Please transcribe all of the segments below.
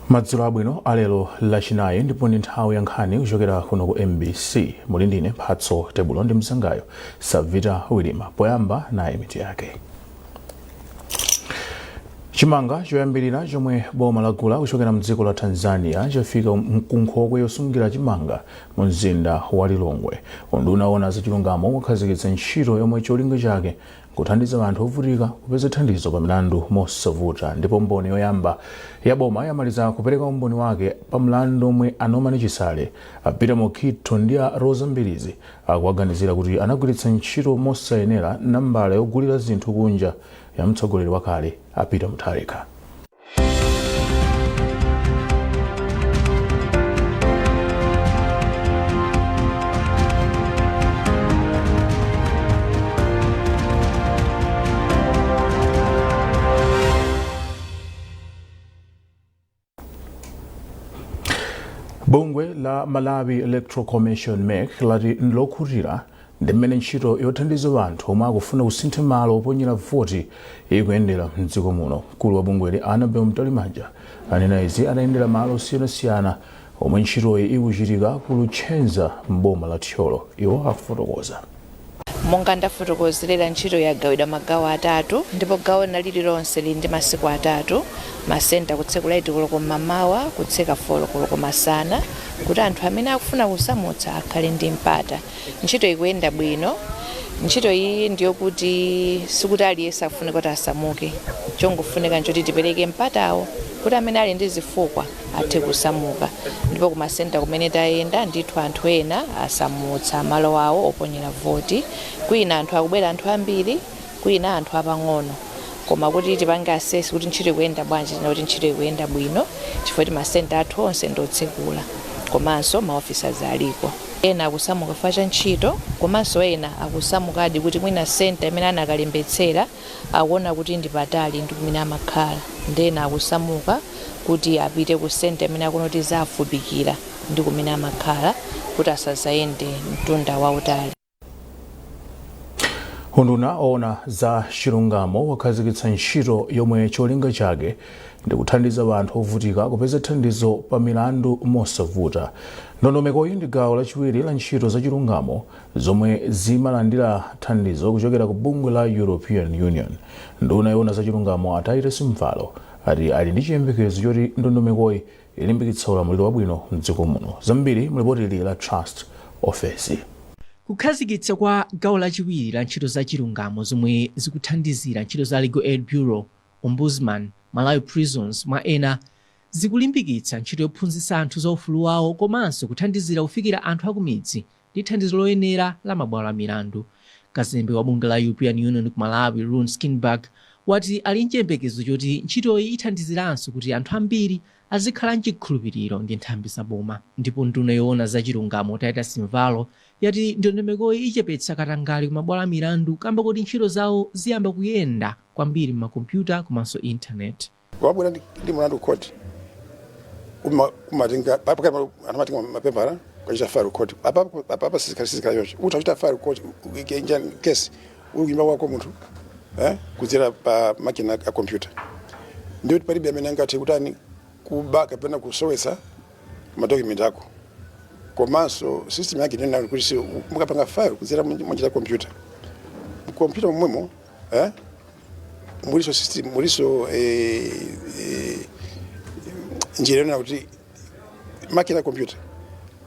Madzulo abwino alero Lachinayi, ndipo ndi nthawi ya nkhani kuchokera kuno ku MBC. Muli ndine Mphatso Tebulo ndi mzangayo Savita Wilima. Poyamba naye mitu yake. Chimanga choyambirira chomwe boma lagula kuchokera mdziko la Tanzania chafika mkunkhokwe yosungira chimanga mu mzinda wa Lilongwe. Unduna woona zachilungamo wakhazikitsa ntchito yomwe cholinga chake kuthandiza anthu ovutika kupeza thandizo pa milandu mosavuta. Ndipo mboni yoyamba ya boma yamaliza kupereka umboni wake pa mlandu omwe a Norman Chisale, a Peter Mukhito ndi a Roza Mbilizi akuwaganizira kuti anagwiritsa ntchito mosayenera nambala yogulira zinthu kunja ya mtsogoleri wakale a Peter Mutharika. Bungwe la Malawi Electoral Commission, MEC, lati ndilokhutira ndi mmene ntchito yothandiza anthu omwe akufuna kusintha malo oponyera voti ikuyendera mdziko muno. Mkulu wa bungweli, Annabel Mtalimanja, anena izi atayendera malo osiyanasiyana omwe ntchitoyi ikuchitika ku Luchenza m'boma la Thyolo. Iwo akufotokoza. Monga ndafotokozerera, ntchito yagawidwa magawo atatu ndipo gawo lina lililonse lili ndi masiku atatu. Masenta kutsekula 8 koloko mmamawa, kutseka 4 koloko masana, kuti anthu amene akufuna kusamutsa akhale ndi mpata. Ntchito ikuyenda bwino. Ntchito iyi ndiyokuti sikuti aliyense akufunika kuti asamuke. Chongofunika nchoti tipereke mpatawo kuti amene ali ndi zifukwa athe kusamuka. Ndipo kumasenta kumene tayenda ndithu, anthu ena asamutsa malo awo oponyera voti. Kwina anthu akubwera anthu ambiri, kwina anthu apang'ono. Koma kuti tipange assess kuti ntchito ikuyenda bwanji, tinena kuti ntchito ikuyenda bwino chifukwa kuti masenta athu onse ndiotsekula komanso ma officers aliko. Ena akusamuka chifukwa cha ntchito, komanso ena akusamukadi kuti mwina senta imene anakalembetsera akuona kuti ndi patali ndi kumene amakhala, ndi ena akusamuka kuti apite ku senta imene akuona kuti zafupikira ndi kumene amakhala kuti asazayende mtunda wautali. Unduna oona za chilungamo wakhazikitsa ntchito yomwe cholinga chake ndi kuthandiza anthu ovutika kupeza thandizo pa milandu mosavuta. Ndondomekoyi ndi gawo lachiwiri la ntchito za chilungamo zomwe zimalandira thandizo kuchokera ku bungwe la European Union. Nduna yoona za chilungamo, a Titus Mvalo, ati ali ndi chiyembekezo choti ndondomekoyi ilimbikitsa ulamuliro wabwino mdziko muno. Zambiri mlipoti ili la Trust Office. Kukhazikitsa kwa gawo lachiwiri la ntchito za chilungamo zomwe zikuthandizira ntchito za Legal Aid Bureau, Ombudsman, Malawi Prisons, mwa ena, zikulimbikitsa ntchito yophunzitsa anthu za ufulu wawo komanso kuthandizira kufikira anthu akumidzi ndi thandizo loyenera la mabwalo a milandu. Kazembe wa bungwe la European Union ku Malawi, Rune Skinnberg, wati ali nchiyembekezo choti ntchitoyi ithandiziranso kuti anthu ambiri azikhala mchikhulupiriro ndi nthambi za boma. Ndipo nduna yoona za chilungamo, Titus Mvalo, yati ndondomekoyi ichepetsa katangale ku mabwalo a milandu kamba kuti ntchito zawo ziyamba kuyenda kwambiri m'makompyuta komanso intaneti. Wabwera ndi mulandu ku court, umatenga pakati anthu amatenga mapepala kukachita file ku court. Apa sizikhala choncho. Utha kuchita file ku court case uli kunyumba kwako munthu, kudzera pa makina a computer, ndiye kuti palibe amene angathe kutani, kuba kapena kusowetsa madocument ako. Komanso system yake ndinena kuti mukapanga file kudzera munjira ya computer, computer momwemo muliso system, muliso njira yonena kuti makina computer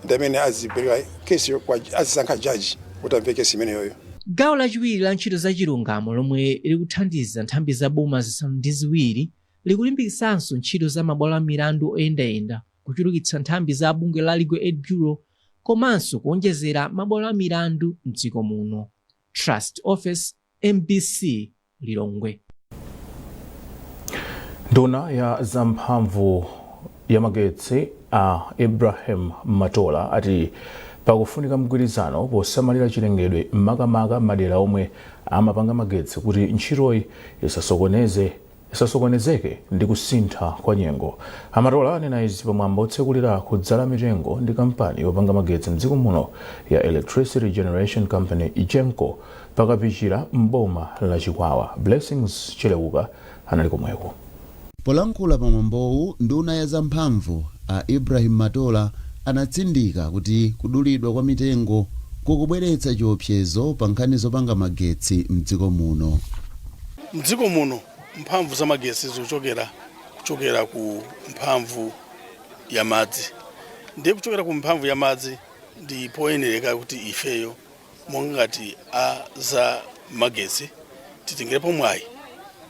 ndi amene azipereka kesi kwa azisankha jaji kuti amve kesi imeneyoyo. Gawo lachiwiri la ntchito za chilungamo lomwe likuthandiza nthambi za boma 7 likulimbikitsanso ntchito za mabwalo a milandu oyendayenda, kuchulukitsa nthambi za bungwe la Legal Aid Bureau komanso kuonjezera mabwalo a milandu mdziko muno. Trust Office, MBC, Lilongwe. Nduna ya zamphamvu ya magetsi, a Ibrahim Matola, ati pakufunika mgwirizano posamalira chilengedwe, makamaka madera omwe amapanga magetsi, kuti ntchitoyi isasokonezeke ndi kusintha kwa nyengo. Amatola anena izi pamwambo otsekulira kudzala mitengo ndi kampani yopanga magetsi mdziko muno ya Electricity Generation Company, EGENCO, pakapichira m'boma la Chikwawa. Blessings Cheleuka anali komweko. Polankhula pamwambowu, nduna ya zamphamvu a Ibrahim Matola anatsindika kuti kudulidwa kwa mitengo kukubweretsa chiopsezo pa nkhani zopanga magetsi mdziko muno. Mdziko muno mphamvu za magetsi zikuchokera kuchokera ku mphamvu ya madzi. Ndiye kuchokera ku mphamvu ya madzi, ndi poyenereka kuti ifeyo monga ngati a za magetsi titengerepo mwayi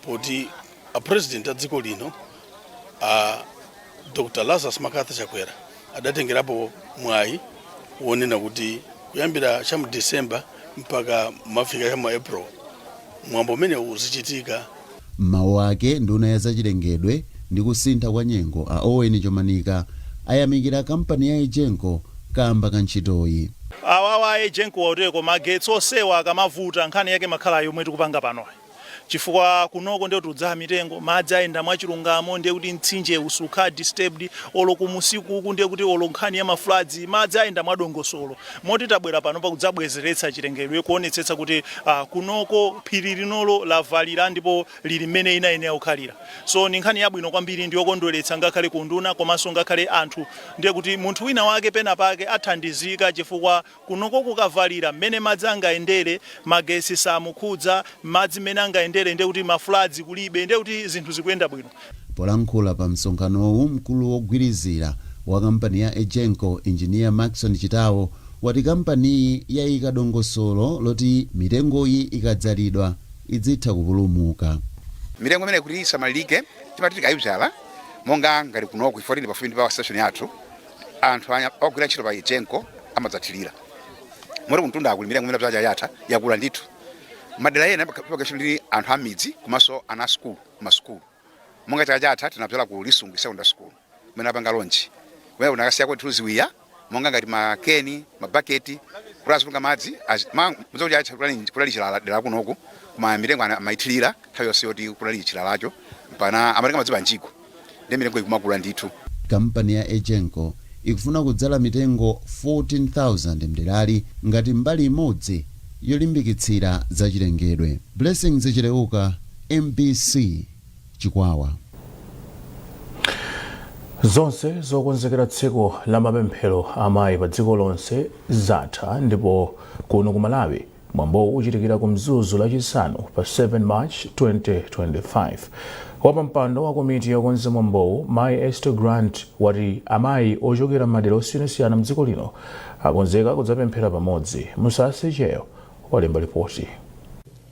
poti a President a dziko lino, a Dr Lazarus McCarthy Chakwera, adatengerapo mwayi wonena kuti kuyambira cha mu December mpaka mafika cha mu April mwambo umene uzichitika. M'mawu ake, nduna ya zachilengedwe ndi kusintha kwa nyengo a Owen Chomanika ayamikira kampani ya EGENCO kamba ka ntchitoyi. Awawa EGENCO wauteko magetsi osewa akamavuta, nkhani yake makhala yomwe tikupanga pano, chifukwa kunoko ndiye tudzaha mitengo, madzi ayenda mwachilungamo, ndiye kuti mtsinje usukha disturbed, olo kumusiku uku ndiye kuti olo nkhani ya ma floods, madzi ayenda mwadongosolo. Moti tabwera pano pakudzabwezeretsa chilengedwe, kuonetsetsa kuti kunoko phiri linolo lavalira ndipo lili mmene inayenera kukhalira. So ni nkhani yabwino kwambiri, ndiyokondweretsa ngakhale kunduna komanso ngakhale anthu. Ndiye kuti munthu wina wake pena pake athandizika, chifukwa kunoko kukavalira, mmene madzi angayendere, magesi samukhudza, madzi mmene angayendere, ndiye kuti ma floods kulibe, ndiye kuti zinthu zikuyenda bwino. Polankhula pa msonkhanowu, mkulu wogwirizira wa kampani ya EGENCO, Engineer Maxon Chitawo, wati kampaniyi yayika dongosolo loti mitengoyi ikadzalidwa idzitha kupulumuka. Mitengo imene kuti isamalike, timati tikayibzala monga ngati kunoko ifo tili pafupi ndi power station yathu, anthu ogwira ntchito pa EGENCO amadzathirira. Moti kumtunda kuli mitengo imene bzala yatha, yakula ndithu. Madera ena pagwira ndi anthu amidzi komanso ana asukulu, masukulu. Monga chaka chatha tinabzala ku Lisungu Secondary School kumene apanga launch, kumene kunakasiyako ndithu ziwiya monga ngati makeni, mabaketi kuti azitunga madzi. Muzakuti kunali chilala dera kunoku, koma mitengo amayithirira nthawi yonse yoti kunali chilalacho, mpana amatenga madzi panjiko, ndi mitengo ikumakula ndithu. Kampani ya EGENCO ikufuna kudzala mitengo 14,000 mderali ngati mbali imodzi yolimbikitsira zachilengedwe. Blessings Chileuka, MBC, Chikwawa. Zonse zokonzekera tsiku la mapemphero amayi pa dziko lonse zatha, ndipo kuno ku Malawi mwambowu uchitikira ku Mzuzu Lachisanu pa 7 March 2025. Wapampando wa komiti yokonza mwambowu, Mayi Esther Grant, wati amayi ochokera m'madera osiyanasiyana mdziko lino akonzeka kudzapemphera pamodzi. Musase Cheyo walemba ripoti.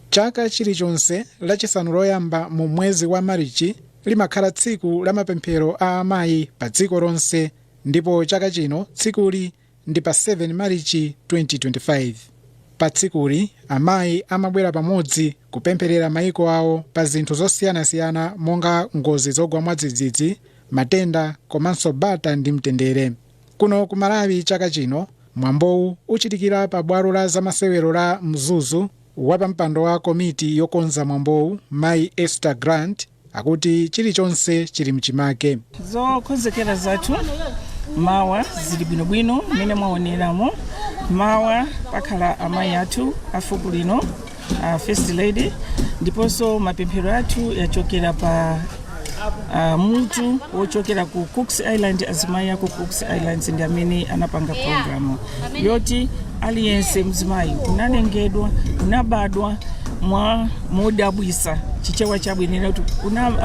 Chaka chilichonse Lachisanu loyamba mu mwezi wa Marichi limakhala tsiku la mapemphero a amayi pa dziko lonse, ndipo chaka chino tsikuli ndi pa 7 Marichi 2025. Pa tsikuli amayi amabwera pamodzi kupempherera mayiko awo pa zinthu zosiyanasiyana monga ngozi zogwa mwadzidzidzi, matenda komanso bata ndi mtendere. Kuno ku Malawi chaka chino mwambowu uchitikira pa bwalo la zamasewero la Mzuzu. Wapampando wa komiti yokonza mwambowu, Mayi Esther Grant, akuti chilichonse chili mchimake. Zokonzekera zathu mawa zili bwinobwino mmene mwaoneramo. Mawa pakhala amayi athu a fuko lino, a First Lady, ndiponso mapemphero athu yachokera pa mutu wochokera ku Cooks Island. Azimayi aku Cooks Islands ndi amene anapanga programu yoti aliyense mzimayi unalengedwa, unabadwa mwa modabwisa. Chichewa chabwinera kuti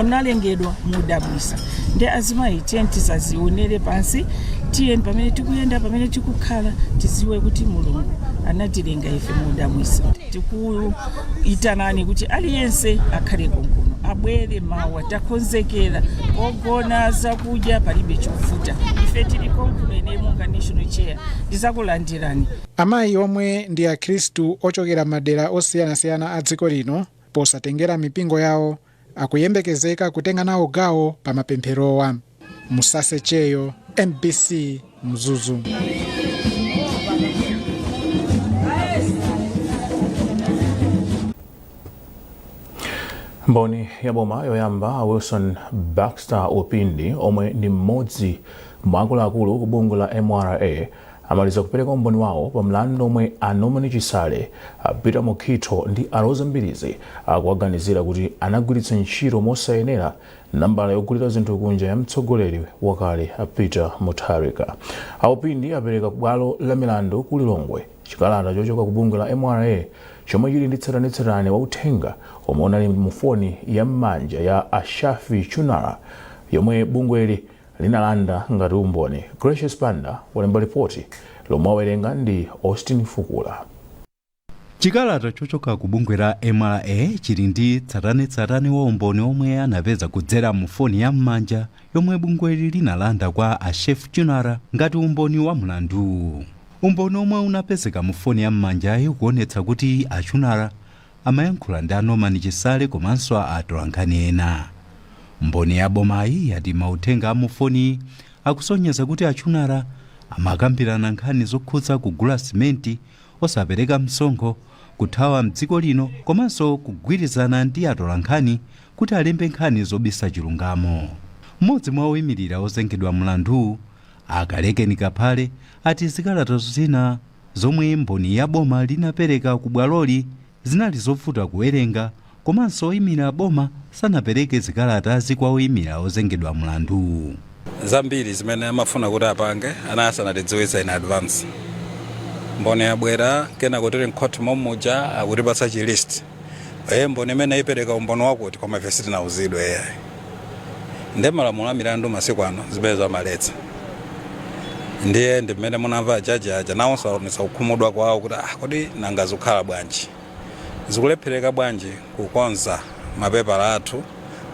unalengedwa modabwisa. Ndi azimayi, tiyeni tisazionere pansi. Tiyeni pamene tikuyenda, pamene tikukhala, tiziwe kuti Mulungu anatilenga ife modabwisa. Tikuyitanani kuti aliyense akhale konkuno, abwere mawa. Takonzekera pogona, zakudya, palibe chovuta. Ife tili konkuno. Ine monga national chair ndizakulandirani. Amayi omwe ndi Akhristu ochokera madera osiyanasiyana a dziko lino, posatengera mipingo yawo, akuyembekezeka kutenga nawo gawo pa mapempherowa. Musase Cheyo, MBC, Mzuzu. Mboni ya boma yoyamba Wilson Baxter Upindi, omwe ndi mmodzi mwa akuluakulu ku bungwe la MRA, Amaliza kupereka umboni wawo pa mlandu omwe a Norman Chisale, a Peter Mukhito ndi a Roza Mbilizi akuwaganizira kuti anagwiritsa ntchito mosayenera nambala yogulira zinthu kunja ya mtsogoleri wakale a Peter Mutharika. A Upindi apereka ku bwalo la milandu ku Lilongwe chikalata chochoka ku bungwe la MRA chomwe chili ndi tsatanetsatane wa uthenga omwe unali mu foni ya m'manja ya a Shafi Chunara yomwe bungweli linalanda ngati umboni. Gracious Banda walemba lipoti lomwe wawerenga ndi Austin Fukula. Chikalata chochoka ku bungwe la MRA chili ndi tsatanetsatane wa umboni omwe anapeza kudzera mu foni ya m'manja yomwe bungweli linalanda kwa a Chef Chunara ngati umboni wa mlanduwu. Umboni omwe unapezeka mu foni ya m'manjayi ukuonetsa kuti a Chunara amayankhula ndi a Norman Chisale komanso a atolankhani ena. Mboni ya bomayi yati mauthenga a mu foniyi akusonyeza kuti a Chunara amakambirana nkhani zokhudza kugula simenti osapereka msonkho, kuthawa mdziko lino komanso kugwirizana ndi atolankhani kuti alembe nkhani zobisa chilungamo. Mmodzi mwa oyimirira ozengedwa mlanduwu, a Kalekeni Kaphale, ati zikalata zina zomwe mboni ya boma linapereka ku bwaloli zinali zovuta kuwerenga komanso oyimira boma sanapereke zikalatazi kwa oyimira ozengedwa mlanduwu. Zambiri zimene amafuna kuti apange anali asanatidziwitse in advance. Mboni yabwera, kenako tili mkhoti mommuja akutipatsa chi list, mboni imene ipereka umboni wakuti, koma ife sitinauzidwe yayi. Nde malamulo a milandu masiku ano zimenezo amaletsa. Ndiye ndi mmene munamva ajaji aja nawonso aonetsa kukhumudwa kwawo kuti kodi nanga zikukhala bwanji, zikulephereka bwanji kukonza mapepala athu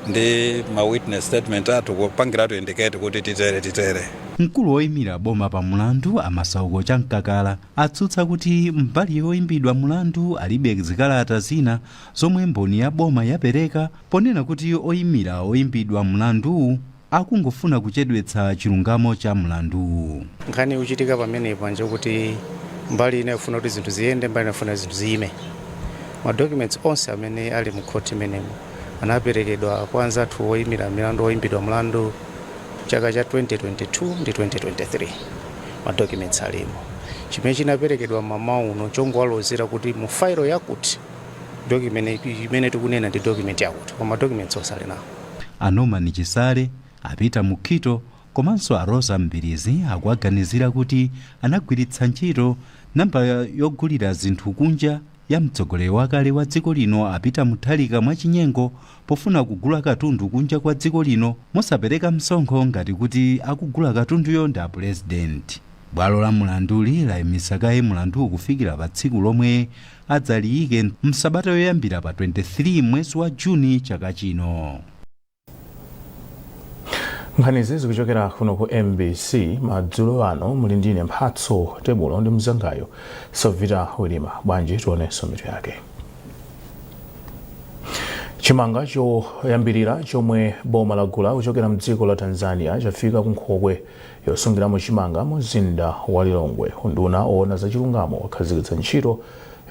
ndi ma witness statement athu kupangiratu indicate kuti titere titere. Mkulu woyimira boma pa mulandu, a Masauko Chamkakala, atsutsa kuti mbali yoyimbidwa mulandu alibe zikalata zina zomwe mboni ya boma yapereka, ponena kuti oyimira oyimbidwa mlanduwu akungofuna kuchedwetsa chilungamo cha mlanduwu. Nkhani ikuchitika pamenepa njokuti mbali ina ikufuna kuti zinthu ziyende, mbali ina ikufuna zinthu ziyime. Ma documents onse amene ali mu khoti imenemo anaperekedwa kwa anzathu oyimira milandu oyimbidwa mlandu chaka cha 2022 ndi 2023. Ma documents alimo. Chimene chinaperekedwa mmawa uno chongowalozera kuti mu file yakuti document imene tikunena ndi document yakuti, koma documents onse ali nawo. A Norman Chisale, a Peter Mukhito komanso a Roza Mbilizi akuwaganizira kuti anagwiritsa ntchito nambala yogulira zinthu kunja ya mtsogoleri wakale wa dziko lino a Peter Mutharika mwachinyengo pofuna kugula katundu kunja kwa dziko lino mosapereka msonkho ngati kuti akugula katunduyo ndi a pulezidenti. Bwalo la mulanduli layimitsa kaye mulanduwu kufikira pa tsiku lomwe adzaliyike msabata yoyambira pa 23 mwezi wa Juni chaka chino. Nkhanizi zikuchokera kuno ku MBC madzulo ano. Muli ndine Mphatso Tebulo ndi mzangayo Savita Wilima. Bwanji tionenso mitu yake. Chimanga choyambirira chomwe boma lagula kuchokera mdziko la Tanzania chafika ku nkhokwe yosungiramo chimanga mu mzinda wa Lilongwe. Unduna owona za chilungamo wakhazikitsa ntchito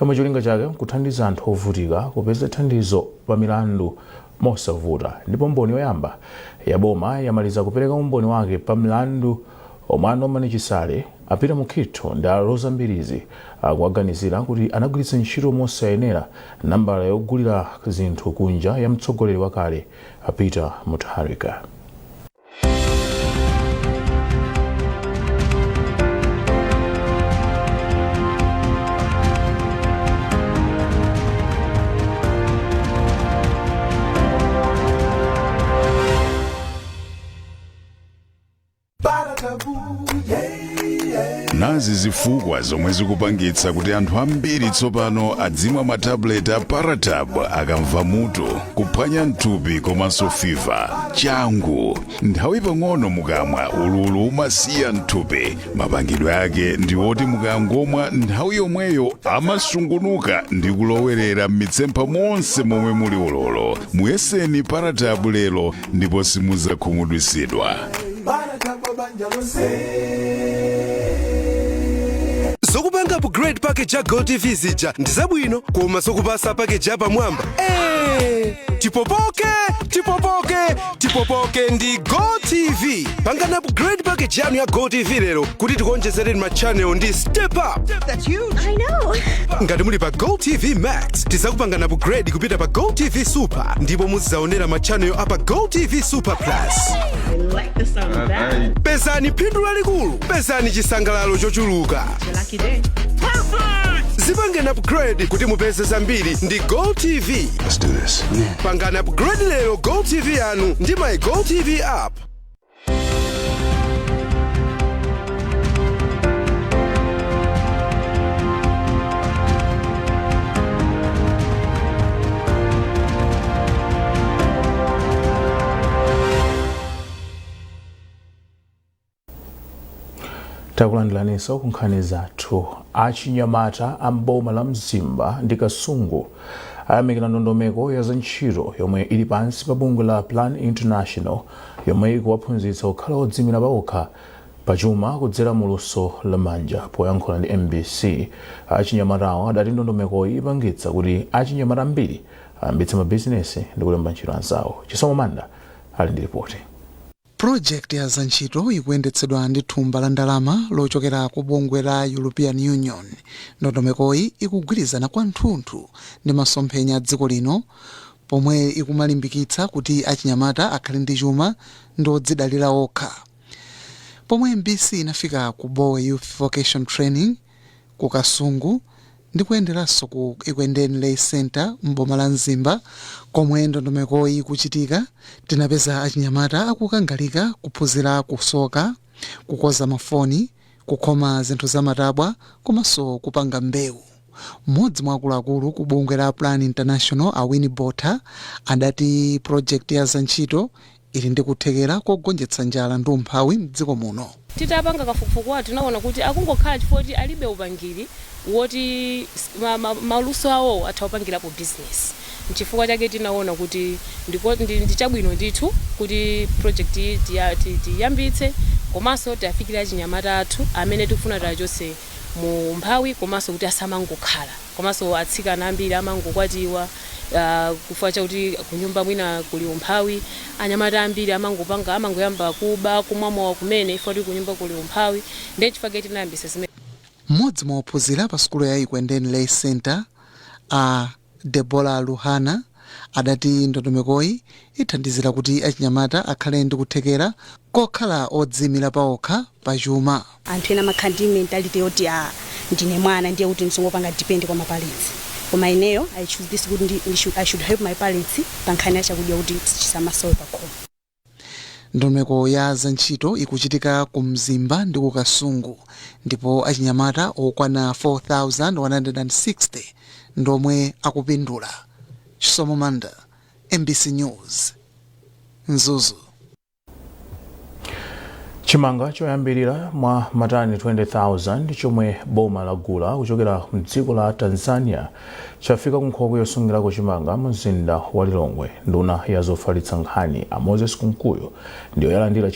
yomwe cholinga chake nkuthandiza anthu ovutika kupeza thandizo pa milandu mosavuta. Ndipo mboni yoyamba ya boma yamaliza kupereka umboni wake pa mlandu omwe a Norman Chisale, a Peter Mukhito ndi a Roza Mbilizi akuwaganizira kuti anagwiritsa ntchito mosayenera nambala yogulira zinthu kunja ya mtsogoleri wakale a Peter Mutharika. Nazi zifukwa zomwe zikupangitsa kuti anthu ambiri tsopano adzimwa matablet a Paratab akamva mutu, kuphwanya mthupi komanso fiva. Changu, nthawi pang'ono mukamwa, ululu umasiya mthupi. Mapangidwe ake ndi oti mukangomwa nthawi yomweyo amasungunuka ndi kulowerera m'mitsempha monse momwe muli ululu. Muyeseni Paratab lero ndipo simudzakhumudwitsidwa. Zokupanga upgrade package ya GoTV zija ndi zabwino, koma zokupasa package yapamwamba, tipopoke tipopoke tipopoke ndi GoTV. Pangani upgrade package yanu ya GOtv lero kuti tikuonjezereni ma channel ndi Step Up. That's huge. I know. Ngati muli pa GOtv Max, tizakupangani upgrade kupita pa GOtv Super ndipo muzidzaonera ma channel apa GOtv Super Plus. I like the sound of that. Pezani phindu lalikulu, pezani chisangalalo chochuluka. Lucky day. Zipangeni upgrade kuti mupeze zambiri ndi GOtv. Let's do this. Pangani upgrade lero GOtv yanu ndi my GOtv app. Takulandiraninso ku nkhani zathu. Achinyamata a mboma la Mzimba ndi Kasungu ayamikira ndondomeko ya zantchito yomwe ili pansi pa bungwe la Plan International, yomwe ikuwaphunzitsa kukhala odziyimira paokha pachuma kudzera mu luso lamanja. Poyankhula ndi MBC, achinyamatawo adati ndondomekoyi ipangitsa kuti achinyamata ambiri ayambitse mabizinesi ndi kulemba ntchito anzawo. Chisomo Manda ali ndi ripoti. Pulojekiti ya zantchito ikuyendetsedwa ndi thumba la ndalama lochokera ku bungwe la European Union. Ndondomekoyi ikugwirizana kwathunthu ndi masomphenya a dziko lino, pomwe ikumalimbikitsa kuti achinyamata akhale ndi chuma ndi odzidalira okha. Pomwe MBC inafika ku Bowe Youth Vocation Training ku Kasungu ndi kuyenderanso ku Ekwendeni Lay Center m'boma la Mzimba, komwe ndondomekoyi ikuchitika, tinapeza achinyamata akukangalika kuphunzira kusoka, kukoza mafoni, kukhoma zinthu zamatabwa komanso kupanga mbewu. Mmodzi mwa akuluakulu ku bungwe la Plan International, a Winnie Botha, adati project ya zantchito ili ndi kuthekera kogonjetsa njala ndi umphawi mdziko muno. Titapanga kafukufuku wathu, tinaona kuti akungokhala chifukwa kuti alibe upangiri woti maluso awo atha kupangirapo business. Nchifukwa chake tinaona kuti ndi chabwino ndithu kuti project iyi tiyambitse, komanso tiafikire achinyamata athu amene tikufuna tiachotse mu umphawi, komanso kuti asamangokhala. Komanso atsikana ambiri amangokwatiwa chifukwa chakuti kunyumba mwina kuli umphawi. Anyamata ambiri amangopanga, amangoyamba kuba, kumwa mowa kumene chifukwa kuti kunyumba kuli umphawi. Ndiye chifukwa chake tinayambitsa zimene. Mmodzi mwa ophunzira pa sukulu ya Ekwendeni Lay Center, a Debora Luhana, adati ndondomekoyi ithandizira kuti achinyamata akhale ndi kuthekera kokhala odziyimira paokha pachuma. Anthu ena amakhala ndi mentality yoti a ndine mwana, ndiye kuti ndizingopanga depend kwa ma parents, koma ineyo I choose this kuti I should help my parents pa nkhani ya chakudya kuti chisamasowe pa khomo. Ndondomeko ya zantchito ikuchitika ku Mzimba ndi ku Kasungu, ndipo achinyamata okwana 4160 ndomwe akupindula. Chisomo Manda, MBC News, Mzuzu. Chimanga choyambirira mwa matani 20,000 chomwe boma lagula kuchokera mdziko la Tanzania chafika ku nkhokwe yosungirako chimanga mu mzinda wa Lilongwe. Nduna ya zofalitsa nkhani, a Moses Kunkuyu, ndiyo yalandira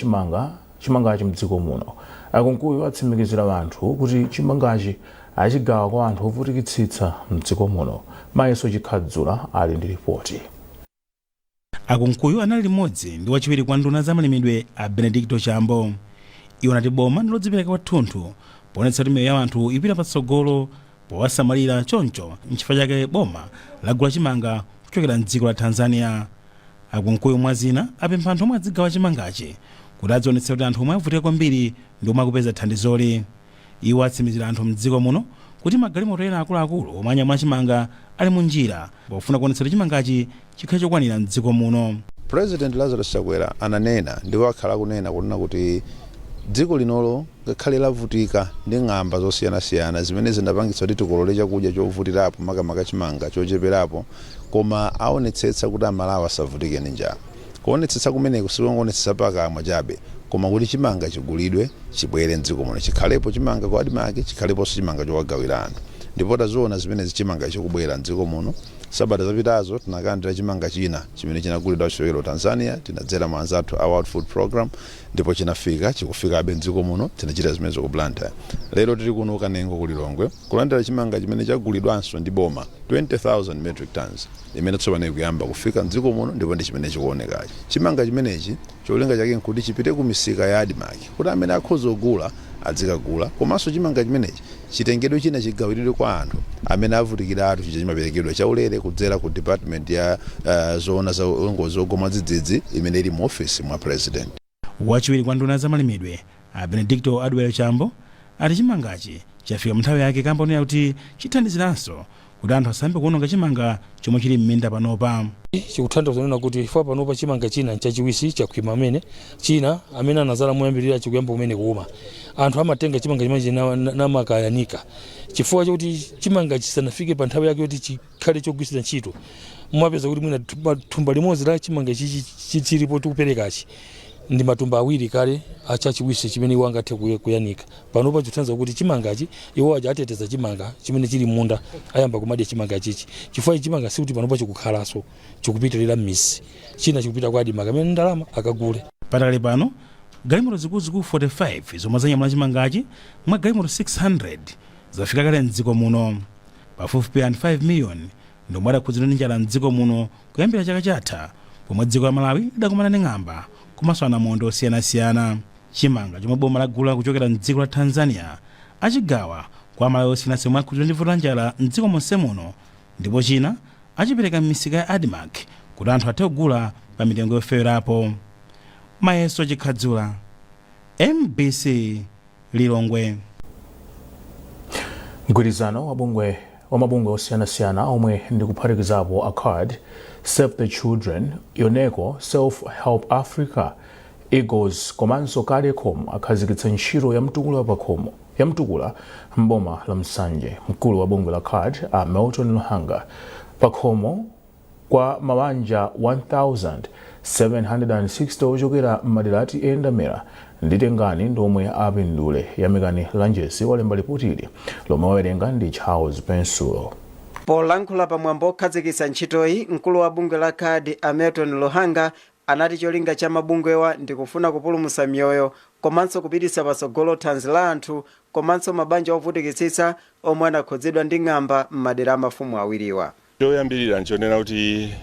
chimangachi mdziko muno. A Kunkuyu atsimikizira anthu kuti chimangachi achigawa kwa anthu ovutikitsitsa mdziko muno. Mayeso Chikhadzula ali ndi ripoti. Akunkuyu anali limodzi ndi wachiwiri kwa nduna za malimidwe, a Benedicto Chambo. Iwo anati boma ndi lodzipereka kwathunthu poonetsa kuti miyoyo ya anthu ipita patsogolo powasamalira, choncho nchifukwa chake boma lagula chimanga kuchokera mdziko la Tanzania. Akunkuyu mwazina apempha anthu omwe adzigawa chimangachi kuti adzionetsa kuti anthu omwe avutika kwambiri ndi omwe akupeza thandizoli. Iwo atsimikizira anthu mdziko muno kuti magalimoto ena akuluakulu omwe anyamula chimanga ali munjira pofuna kuonetsa kuti chimangachi chikhale chokwanira mdziko muno. President Lazarus Chakwera ananena ndipo akhala akunena kunena kuti dziko linolo ngakhale lavutika ndi ng'amba zosiyanasiyana zimene zinapangitsa kuti tikolole chakudya chovutirapo, makamaka chimanga chocheperapo, koma aonetsetsa kuti Amalawi asavutike ndi njala. Kuonetsetsa kumeneku sikungoonetsetsa pakamwa chabe, koma kuti chimanga chigulidwe, chibwere mdziko muno, chikhalepo chimanga ku ADMARC, chikhaleponso chimanga chokagawira anthu. Ndipo taziona zimenezi, chimanga chikubwera mdziko muno. Sabata zapitazo tinakalandira chimanga china chimene chinagulidwa kuchokera ku Tanzania, tinadzera mwa anzathu a World Food Program, ndipo chinafika, chikufikabe mdziko muno. Tinachita zimenezo ku Blantyre. Lero tili kuno Kanengo ku Lilongwe kulandira chimanga chimene chagulidwanso ndi boma, 20,000 metric tons, imene tsopano ikuyamba kufika mdziko muno, ndipo ndi chimene chikuonekachi. Chimanga chimenechi cholinga chake nkuti chipite ku misika ya ADMARC kuti amene akhoza kugula adzikagula, komanso chimanga chimenechi chitengedwe china chigawiridwe kwa anthu amene avutikiratu. Chija chimaperekedwa chaulere kudzera ku department ya zoona za ngozi zogwa mwadzidzidzi imene ili mu ofisi mwa President. Wachiwiri kwa nduna zamalimidwe a Benedicto Adwell Chambo ati chimangachi chafika munthawi yake kamba onena kuti chithandiziranso kuti anthu asayambe kuononga chimanga chomwe chili m'minda panopa. Chikuthandiza kunena kuti chifukwa panopa chimanga china nchachiwisi, chakhwima amene china amene anazala moyambirira chikuyamba kumene kuuma. Anthu amatenga chimanga chimenechi namakayanika chifukwa chokuti chimanga chisanafike pa nthawi yake yoti chikhale chogwiritsidwa ntchito. Mumapeza kuti mwina thumba limodzi la chimanga chichi chilipo tikuperekachi ndi matumba awiri kale achachiwisi chimene iwo angathe kuyanika. Panopa chikuthandiza kuti chimangachi iwo aja ateteza chimanga chimene chili m'munda, ayamba kumadya chimanga chichi chifukwa chimanga sikuti panopa chikukhalanso, chikupitirira m'midzi, china chikupita kwa ADMARC amene ndalama akagule. Pakadali pano galimoto zikuluzikulu 45 zomwe zanyamula chimangachi mwa galimoto 600 zafika kale mdziko muno. Pafupifupi anthu 5 miliyoni ndomwe adakhudzidwa ndi njala mdziko muno kuyambira chaka chatha pomwe dziko la Malawi lidakumana ndi ng'amba komanso anamondwe osiyanasiyana. Chimanga chomwe boma lagula kuchokera mdziko la Tanzania achigawa kwa Amalawi osiyanasiyana omwe akhudzidwa ndi vuto la njala mdziko monse muno, ndipo china achipereka m'misika ya ADMARC kuti anthu athe kugula pa mitengo yofewerapo. Mayeso Chikhadzula, MBC, Lilongwe. Mgwirizano wa mabungwe osiyanasiyana omwe ndi kuphatikizapo ACARD, Save the Children, YONECO, Self Help Africa, Eagles komanso Cadecom akhazikitsa ntchito ya mtukula pakhomo ya mtukula m'boma la Nsanje. Mkulu wa bungwe la CARD a Melton Luhanga pakhomo kwa mabanja 1760 ochokera m'madera a TA Ndamera ndi Tengani ndi omwe apindule. Yamikani Lanjesi walemba lipotili lomwe wawerenga ndi Charles Pensulo. Polankhula pamwambo okhazikitsa ntchitoyi, mkulu wa bungwe la CARD a Melton Luhanga anati cholinga cha mabungwewa ndi kufuna kupulumutsa miyoyo komanso kupititsa patsogolo thanzi la anthu komanso mabanja ovutikitsitsa omwe anakhudzidwa ndi ng'amba m'madera a mafumu awiriwa. Choyambirira nchonena kuti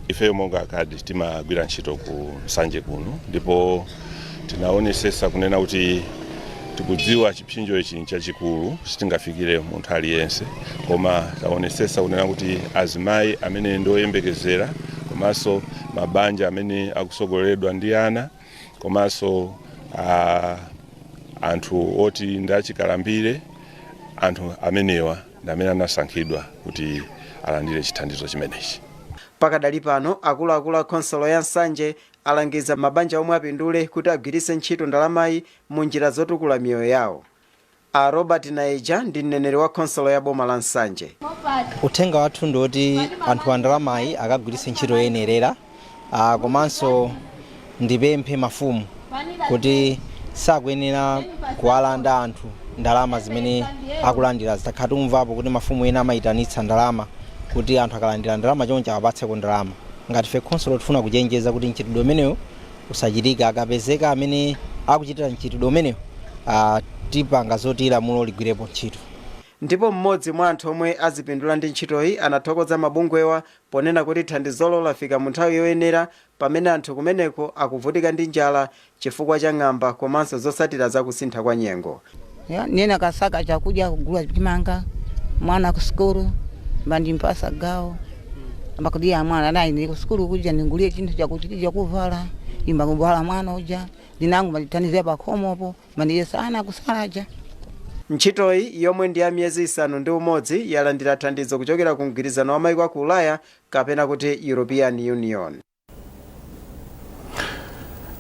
ifeyo monga CARD timagwira ntchito ku Nsanje kuno, ndipo tinaonesesa kunena kuti tikudziwa chipsinjo ichi nchachikulu, sitingafikire munthu aliyense, koma taonesesa kunena kuti azimayi amene ndi oyembekezera komanso mabanja amene akusogoleredwa ndi ana komanso anthu oti ndi achikalambire, anthu amenewa ndi amene anasankhidwa kuti alandire chithandizo chimenechi. Pakadali pano akuluakulu a khonsolo ya Nsanje alangiza mabanja omwe apindule kuti agwiritse ntchito ndalamayi mu njira zotukula miyoyo yawo. A Robert Naija ndi mneneri wa khonsolo ya boma la Nsanje. Uthenga wathu ndi woti anthu a ndalamayi akagwiritse ntchito yoyenerera, komanso ndipemphe mafumu kuti sakuyenera kuwalanda anthu ndalama zimene akulandira. Takhala tikumvapo kuti mafumu ena amayitanitsa ndalama kuti anthu akalandira ndalama choncho awapatseko ndalama. Ngati ife khonsolo tifuna kuchenjeza kuti mchitidwe umenewu usachitike. Akapezeka amene akuchitira mchitidwe umenewu, tipanga zoti lamulo ligwirepo ntchito. Ndipo mmodzi mwa anthu omwe azipindula ndi ntchitoyi anathokoza mabungwewa ponena kuti thandizolo lafika mu nthawi yoyenera pamene anthu kumeneko akuvutika ndi njala chifukwa cha ng'amba komanso zotsatira za kusintha kwa nyengo. Ya, nena kasaka chakudya, kugula chimanga, mwana ku sukulu bandimpasa gawo ambakudia mwana nayi ndi ku sukulu kuja, ndingulie chinthu chakuti chakuvala, imba kuvala mwana uja ndinangu bandithandizira pakhomopo, bandiyesa ana kusalaja. Ntchitoyi yomwe ndi ya miyezi 6 yalandira thandizo kuchokera ku mgwirizano wa maiko aku Ulaya kapena kuti European Union.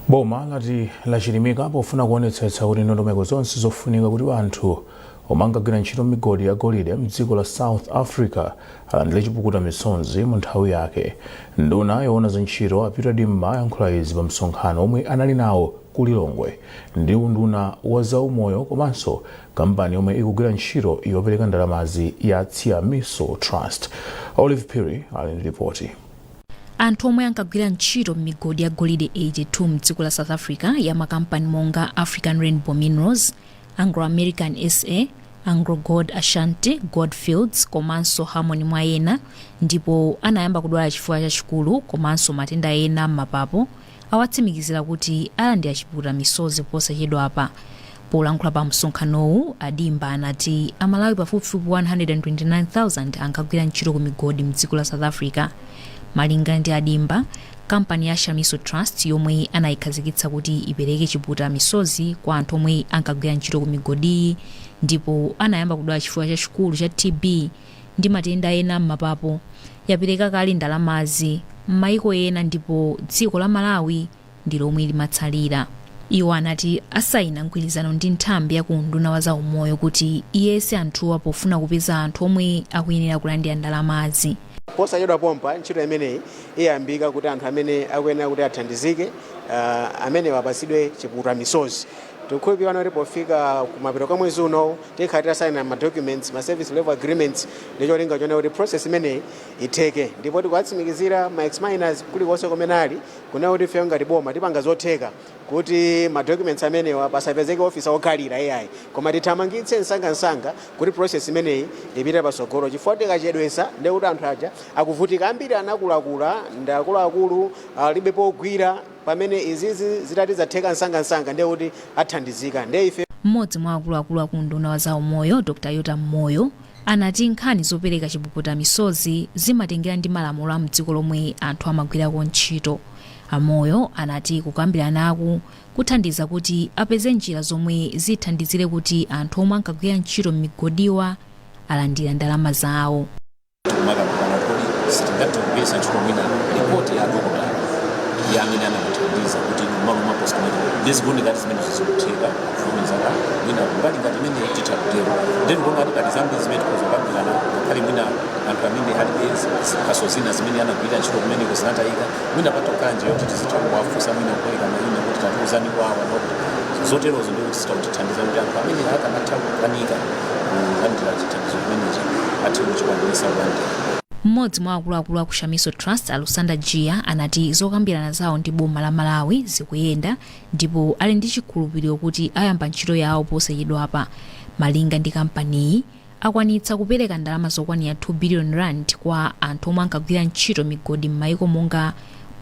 Boma lati lachilimika pofuna kuonetsetsa kuti ndondomeko zonse zofunika kuti anthu omwe ankagwira ntchito m'migodi ya golide mdziko la South Africa alandire chipukuta misonzi mu nthawi yake. Nduna yoona za ntchito a Peter Dimba ayankhula izi pa msonkhano omwe anali nawo ku Lilongwe ndi unduna wa zaumoyo komanso kampani yomwe ikugwira ntchito yopereka ndalamazi ya Tshiamiso Trust. Olive Phiri ali ndi ripoti. Anthu omwe ankagwira ntchito m'migodi ya golide 82 mdziko la South Africa ya makampani monga African Rainbow Minerals, Anglo American SA, AngloGold Ashanti, Gold Fields komanso Harmony mwa ena, ndipo anayamba kudwala chifuwa chachikulu komanso matenda ena m'mapapo, awatsimikizira kuti alandira chipukuta misozi posachedwapa. Polankhula pa msonkhanowu, a Dimba anati Amalawi pafupifupi 129,000 ankagwira ntchito ku migodi mdziko la South Africa. Malinga ndi a Dimba, kampani ya Shamiso Trust yomwe anayikhazikitsa kuti ipereke chipukuta misozi kwa anthu omwe ankagwira ntchito ku migodiyi ndipo anayamba kudwala chifuwa chachikulu cha TB ndi matenda ena m'mapapo, yapereka kale ndalamazi m'mayiko ena ndipo dziko la Malawi ndi lomwe limatsalira. Iwo anati asayina mgwirizano ndi nthambi ya ku unduna wa zaumoyo kuti iyese anthuwa pofuna kupeza anthu omwe akuyenera kulandira ndalamazi. Posachedwa pompa ntchito imeneyi iyambika kuti anthu amene akuyenera kuti athandizike amenewa apatsidwe chipukuta misozi. Tikukhulupirira kuti pofika kumapeto kwa mwezi uno tikhala titasayina ma documents, ma service level agreements, ndi cholinga chonena kuti process imeneyi itheke, ndipo tikuwatsimikizira ma ex-miners kulikonse kumene ali kunena kuti ifeyo ngati boma tipanga zotheka kuti ma documents amenewa pasapezeke officer okhalira iyayi, koma tithamangitse msangamsanga kuti process imeneyi ipite patsogolo, chifukwa tikachedwesa ndiye kuti anthu aja akuvutika. Ambiri anakulakula ndi akuluakulu, alibe pogwira, pamene izizi zitati zatheka msangamsanga ndiye kuti athandizika. Ndiye ife Mmodzi mwa akuluakulu aku unduna wa zaumoyo, Dr Yotam Moyo, anati nkhani zopereka chipukuta misozi zimatengera ndi malamulo a mdziko lomwe anthu amagwirako ntchito. A Moyo anati kukambiranaku kuthandiza kuti apeze njira zomwe zithandizire kuti anthu omwe ankagwira ntchito m'migodiwa alandira ndalama zawo. Tikumakambirana kodi sitingathe kugwiritsa ntchito mwina ripoti ya dokotala ya amene anamuthandiza kuti mmalo mwa postmortem, ndiye zikuoneka ngati zimenezo zikutheka, kuvomereza mwina kumbali ngati imene titha kutero. Ndiye tikuona kuti pali zambiri zimene tikhoza kukambirana, ngakhale mwina anthu amene alibe ziphaso zina zimene anagwirira ntchito kumeneko zinatayika, mwina patha kukhala njira yoti tizitha kuwafunsa, mwina kupereka mayina kuti tatiuzani kwawa nokuti zoterozo, ndiye kuti zitha kutithandiza kuti anthu amene akanatha kukanika kulandira chithandizo chimenechi athe kuchikwanirisa kulandira. Mmodzi mwa akuluakulu a ku Shamiso Trust, a Lusanda Jiya, anati zokambirana zawo ndi boma la Malawi zikuyenda ndipo ali ndi chikhulupiriro kuti ayamba ntchito yawo posachedwapa. Malinga ndi kampaniyi, akwanitsa kupereka ndalama zokwanira 2 billion rand kwa anthu omwe ankagwira ntchito migodi m'mayiko monga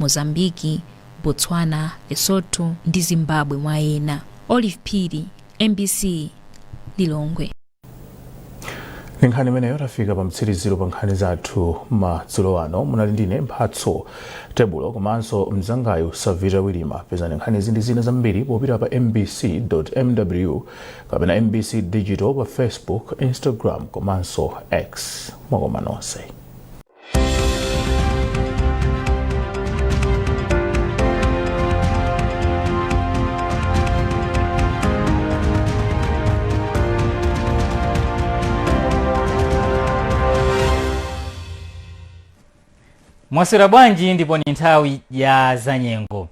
Mozambique, Botswana, Lesotho ndi Zimbabwe mwa ena. Olive Phiri, MBC, Lilongwe. Ndi nkhani imeneyo tafika pa mtsiriziro pa nkhani zathu madzulo ano. Munali ndine Mphatso Tebulo komanso mzangayu Savita Wilima. Pezani nkhani izi ndi zina zambiri popita pa mbc.mw kapena MBC Digital pa Facebook, Instagram komanso X. Mwakoma nonse. Mwaswera bwanji? Ndipo ni nthawi ya zanyengo.